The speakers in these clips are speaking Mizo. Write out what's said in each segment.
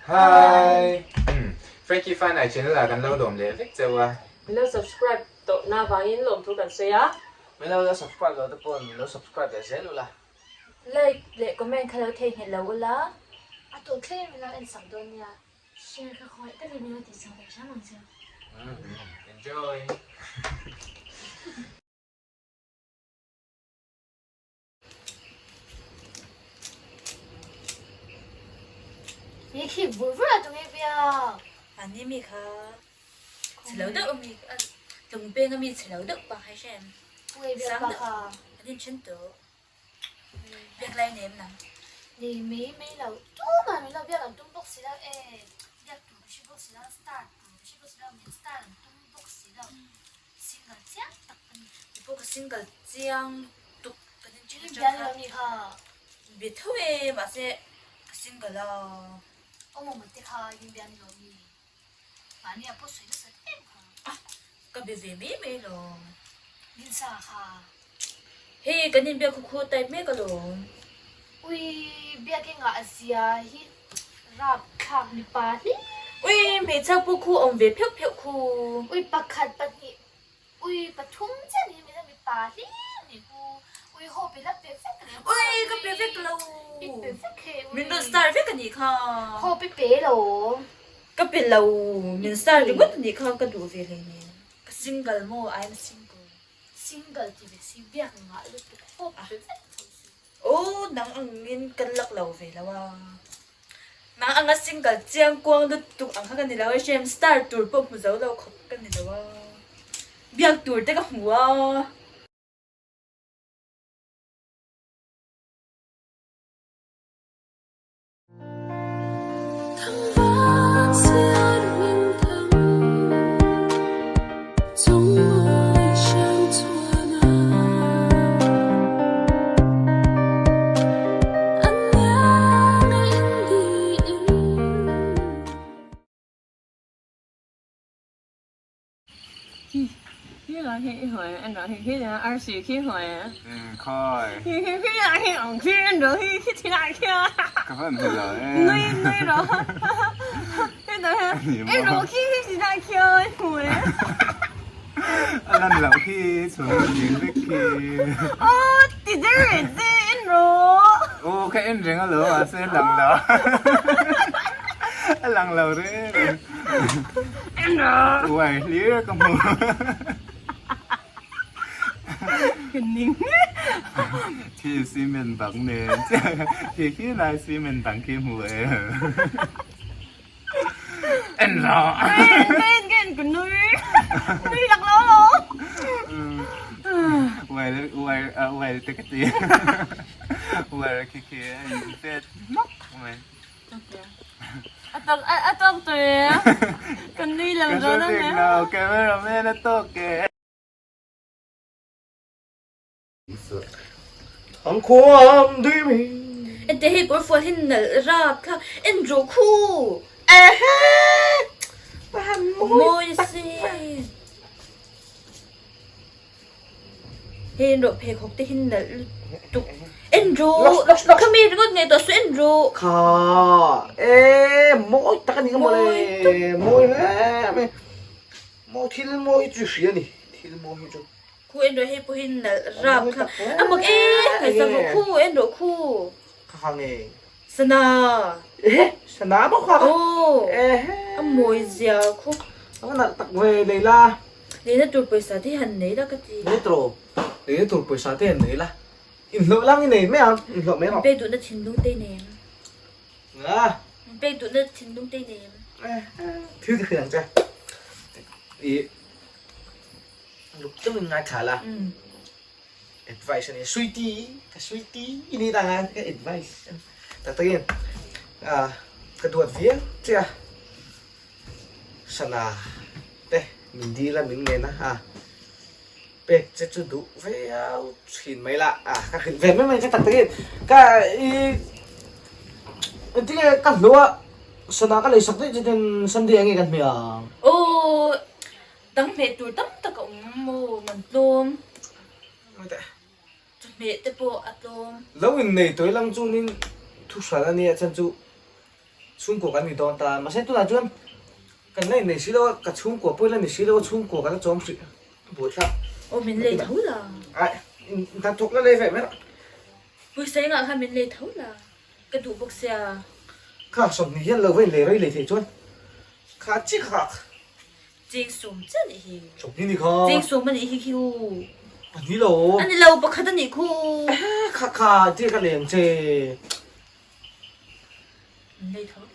Hi! Frankie Fanai channel ah kan lo lawm leh vek cheu a. Min lo subscribe tawh na vangin lawmthu kan sawi a. Min lo la subscribe lo te pawh min lo subscribe leh zel ula. Like leh comment kha lo theihnghilh lo ula. A tawh thleng min lo en sak dawn nia. Share kha khawngaih takin min lo tih sak ve hram ang che. Enjoy! Ni khi vur vur a tunge biak. An ni mi kha chhelo deuh ami tlung peng ami chhelo deuh pa kha hre em. Tunge biak pa kha. An in then tawh. Biak lai nei em nang. Nei mai mai lo. Tumah min lo biak an tum bawk si lo e. Biak tur ka hre bawk si lo star tur ka hre bawk si lo min star an tum bawk si lo. Single chiang tak a ni. Kei pawh ka single chiang tuk ka nin thin atang kha. Bian lo kha. Be tho e mahse ka single a. Awm awm te kha in bian lo mi. Mahni a pawh sawi nasa em kha. Ah ka be ve mai mai lo. Min sa kha. Hei kan in biak khaw khaw type mek alawm. Ui biak engah a zia hi rap thlak mipa hle. Ui hmeichhia pawh khu awm ve pheuh pheuh khu. Ui pakhat pahnih ui pathum chiah ni hmeichhia mipa hle a nih khu ui haw pe la pe vek leh kha. Ui ka pe vek lo. I pe vek he ui. Min rawn star vek a nih kha. Haw pe pe lo. Ka pe lo min star ringawt a nih kha ka duh ve hleinem. Ka single maw I am single. Single ti ve si biak ngah lutuk hawp ve vek tho si. Aw nang angin kan lak lo ve lo a. Nang anga single chiang kuang lutuk ang kha ka ni lo a hrem star tur pawh hmu zo lo khawp ka ni lo a. Biak tur te ka hmu a. Ka van hmu lo e. A lan loh khi chhung ding vek khi. Aw ka en reng alo mahse a lang lo. A lang lo reng reng. Uai hlir ka hmu. Khi cement bang nen khi khi lai cement bang khi hmu e. En rawh. Uai uai uai te ka ti. Uai khi khi a in fet hnawk mai. A tawk tawh e. Kan nui lo dawn a nia. Ka hre bik lo, cameraman a tawk e. Ang khuam dui mi. Ente hei kawr fual hi nalh rap thlak en rawh khu. Ehe! Mawi si. Hei en rawh pheikhawk te hi nalh lutuk. En rawh. Khami ringawt ngaihtuah suh en rawh. Kha e mawi tak a ni ka mawle. Mawi hle mai. Mawi thil mawi chu hria ni. Thil mawi hi chu. Khu en rawh hei pawh hi nalh rap kha. A mak e ngaihsak rawh khu en rawh khu. Kha kha nge. Sana. Ehe sana maw kha. Aw. Ehe. A mawi zia khu. A va nalh tak ve lei la. Leina tur pawisa te han nei la ka ti. Nei tawh. Leina tur pawisa te han nei la. Inhlawh lang i nei mai ang. Inhlawh mai rawh. Min pek duhna thinlung te i nei em? Nga. Min pek duhna thinlung te i nei em? Ehe. Thil ka hrilh ang che. I luk deuhin ngaithla la. Advice a ni. Sweetie, ka sweetie i ni ta nga ka advice. Tak takin ka duat viau che a. Sana te min dil a min ngen a. Pek che chu duh viau thin mai la. Ka hrilh ve mai mai che tak takin ka i engtinge ka hlu a sana ka lei sak daih che ten Sunday ange kan hmeh ang. Aw Dang hmeh tur tam tak a awm maw man tlawm. Chawhmeh te pawh a tlawm. Lo in nei tawih lang chunin thu hran a nia chan chu Chhungkua kan ni dawn ta. Mahse tunah chuan kan la innei si lo a, ka chhungkua pawh i la ni si lo a, chhungkua kan la chawm hrih buaithlak. Aw min lei tho la. Ai, hnathawk la lei ve mai rawh. Pawisa engah khan min lei tho la, ka duh bawk sia. Kha 20 hian lo va inlei rei lei theih chuan kha chi kha kha. Cheng sawm chiah anih hi. 20 ni kha. Cheng sawm anih hi khi u. Pahnih lo. A ni lo, pakhat anih khu. Kha kha tia ka leng che. Min lei tho la.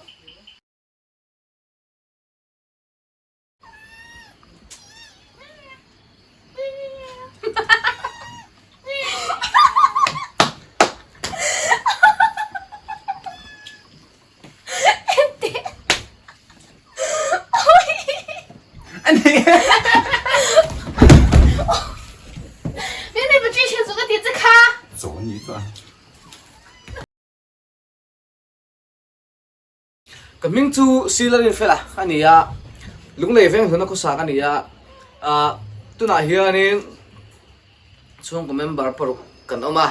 Ka hming chu Sila Rinfela a ni a, Lunglei Venghluna khawsak a ni a, ah tunah hianin chhungkaw member paruk kan awm a,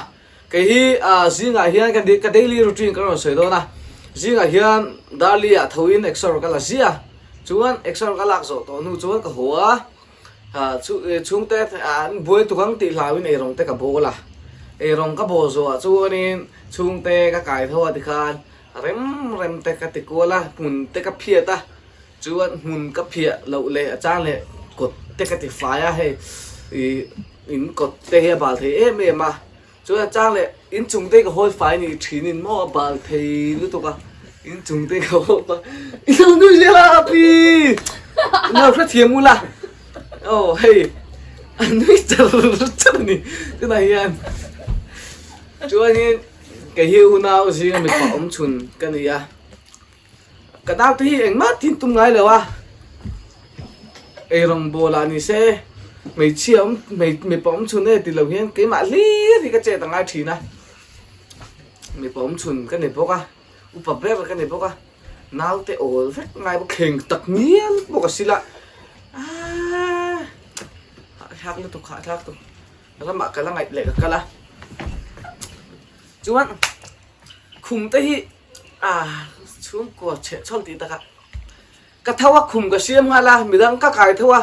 kei hi ah zingah hian ka ka daily routine ka rawn sawi dawn a, zingah hian Darli ah thoin exer ka la ziah a, chuan exer ka lak zawh tawh hnu chuan ka haw a. Chhungte an buai tuk ang tih hlauin eirawng te ka bawl a, eirawng ka bawl zawhah chuanin chhungte ka kai tho a tikhan rem rem te ka ti kual a, hmun te ka phiat a, chuan hmun ka phiah loh leh a chang leh kawt te ka ti fai a, hei ih in kawt te hi a bal thei em em a. Chuan a chang leh inchung te ka hawi fai ni thinin maw a bal thei lutuk a, inchung te ka hawi fai i lo nui zel a pi i lo hrethiam ula aw hei a nui char char a ni tunah hian chuanin kei hi unau zinga mipa awm chhun ka ni a. Ka naute hi engmah tin tum ngai lo a, eirawng bawl ah ni se hmeichhia awm mipa awm chhun e ti lo hian keimah hlir hi ka chet a ngai thin a, mipa awm chhun ka ni bawk a, upa ber ka ni bawk a, naute awl vek ngai bawk thleng tak ngial bawk a sila aaa hahthlak lutuk hahthlak lutuk ramah ka la ngaih leh ka kal a chuan khum te hi. Ah, chhungkua chheh chhawn tih takah ka tho a khum ka siam nghal a, midang ka kai tho a,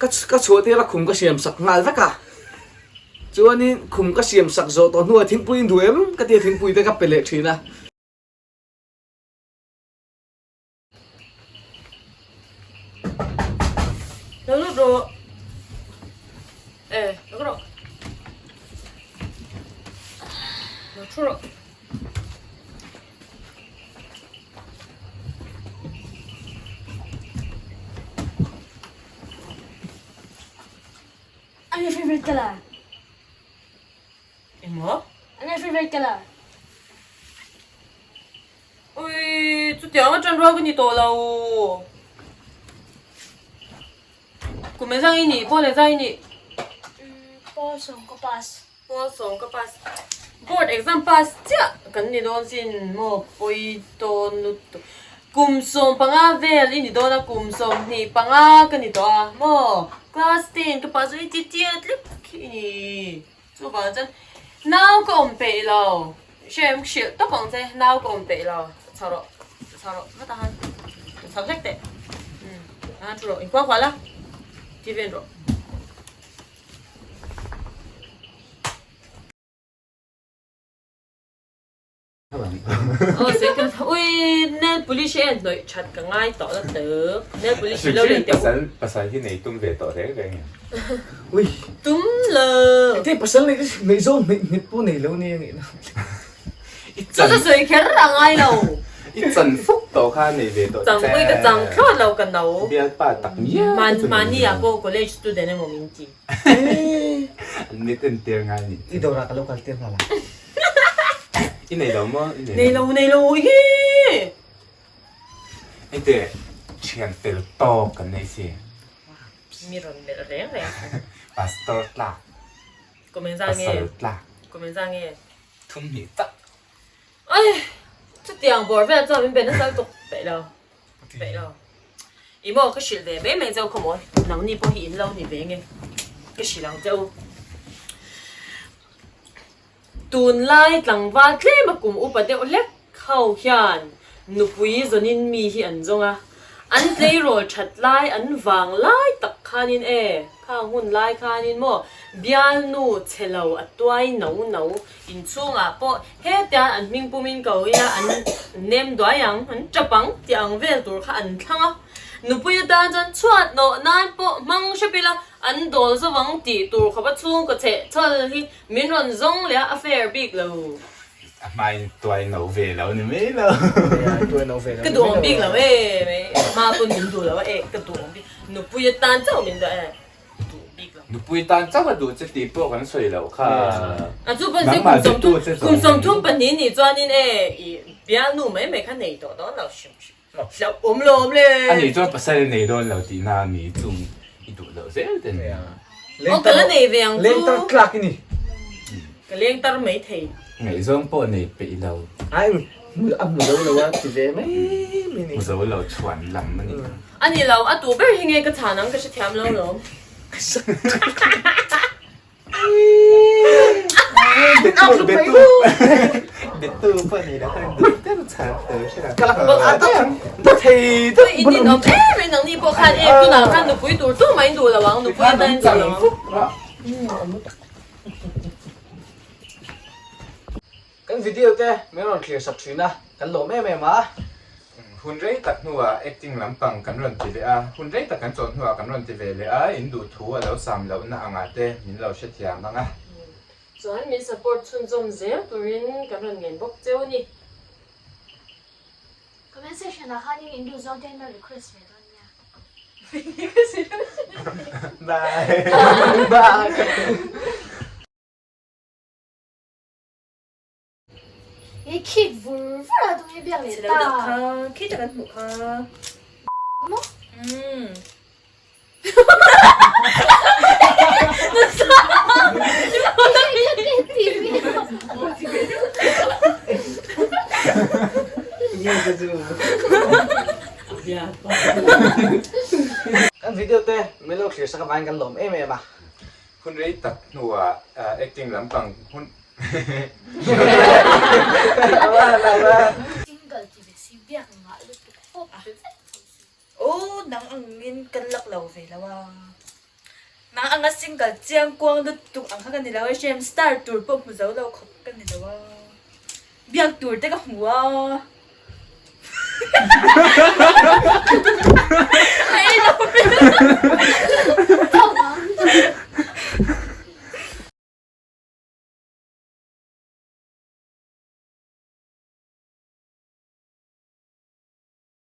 ka ka chhuah tir a khum ka siam sak nghal vek a. Chuanin khum ka siam sak zawh tawh hnuah thingpui in duh em ka tia thingpui te ka pe leh thin a. Lo lut rawh. E, lo rawh. Lo thu rawh. I'm your favorite color. Engmaw? I'm your favorite color. Ui, chutiang atang rual ka ni tawh lo. Kum engzang i nih? Pawl engzang i nih? Pawl sawm ka pass. Pawl sawm ka pass. Board exam pass chiah kan ni dawn sin maw pawi tawn lutuk. Kum 15 vel i ni dawn a, kum 25 ka ni tawh a maw. Class 10 ka pass ui ti tiat lek khi i ni. Chuvang chuan nau ka awm peih lo, hrem hrilh tawp ang che, nau ka awm peih lo, chho rawh, chho rawh vat a han, chho hlek teh, umm a han thu rawh, inkuah kuah la, ti vel rawh. Ui nail polish hi a hnawih that ka ngai tawh la tuk nail polish hi lo lei teh u. Pasal hi nei tum ve tawh reng reng em? Ui tum lo. Ete pasal nei nei zawng hneih hnet pawh nei lo nia ngeih na. Chu chu sawi kher a ngai lo. I chan fuk tawh kha nei ve tawh che. Chang ui ka chang thlawt lo ka no. Bialpa tak ngial Man mahni ah pawh college student emaw min ti. An mit entir ngai ni. I dawrah ka lo kal tir nghal a. I nei lo maw? I nei lo, nei lo hi! Hei thian fel tawk kan nei si. Mi rawn melh reng reng. Pastor tlak. Kum engzah nge? Pasal tlak. Kum engzah nge? Thum hnih tak. Ai! Chutiang bawr vel chuan min be nasa lutuk peih lo. Peih lo. I maw ka hrilh ve mai mai cheu khaw maw? Nangni pawh hi in lo ni ve nge? Ka hrilh ang che u. Tunlai tlangval tlema kum upa deuh hlek ho hian Nupui zawnin mi hi an zawng a, an tleirawl that lai an vang lai tak khanin e, khang hun lai khanin maw bialnu chhe lo a tuai no no inchhungah pawh hetiang an hming pumin ko ila an nem duai ang, an tap ang tih ang vel tur kha an thlang a. Nupui atan chuan chhuat nawh nan pawh hmang hrep ila an dawl zo ang tih tur khawpa chhungkaw chheh chhawl hi min rawn zawng leh a, a fair bik lo. A hmain tuai no ve lo ni mai lo. Ka duhawm bik lo e mai. A hma pawn min duh lo a e ka duhawm bik. Nupui atan chauh min duh e duh bik lo. Nupui tan chauh a duh che tih pawh kan sawi loh kha. A chu pawn se kum sawmthum kum 30 nih chuanin e i bialnu mai mai kha nei tawh dawn lo hrim hrim. Hlauhawm lo awm le. A nih chuan pasal i nei dawn lo tihna a ni chung i duh loh zel te ni. Aw ka la nei ve ang chu. Leng tar tlak i ni. Ka leng tar mai thei. Ngaihzawng pawh nei peih lo. Ai a hmu zo lo a ti ve mai mai ni. Hmu zo lo chhuan lam a ni. A ni lo, a tu ber hi nge ka chhan ang ka hrethiam lo lawm. Kan video te min rawn thlir sak thin a, kan lawm em em a. Hun rei tak hnuah acting lampang kan rawn ti leh a, hun rei tak kan chawlh hnuah kan rawn ti ve leh a, in duh thu a lo sam lohna angah te min lo hrethiam ang a. Chuan min support chhunzawm zel turin kan rawn ngen bawk cheu a ni. Comment section ah khanin in duh zawng te an lo request ve dawn nia. Bye. Bye. I khik vur vur a tunge biak leh ta. Kha khi tak an hmuh kha. Maw? Umm. Kan video te min lo thlir sak avangin kan lawm em em a. Hun rei tak hnuah acting lampang hun Single ti ve si biak ngah lutuk pawp ve vek tho si. Aw nang angin kan lak lo ve lo a. Nang anga single chiang kuang lutuk ang kha ka ni lo e hrem star tur pawh hmu zo lo khawp ka ni lo a. Biak tur te ka hmu a.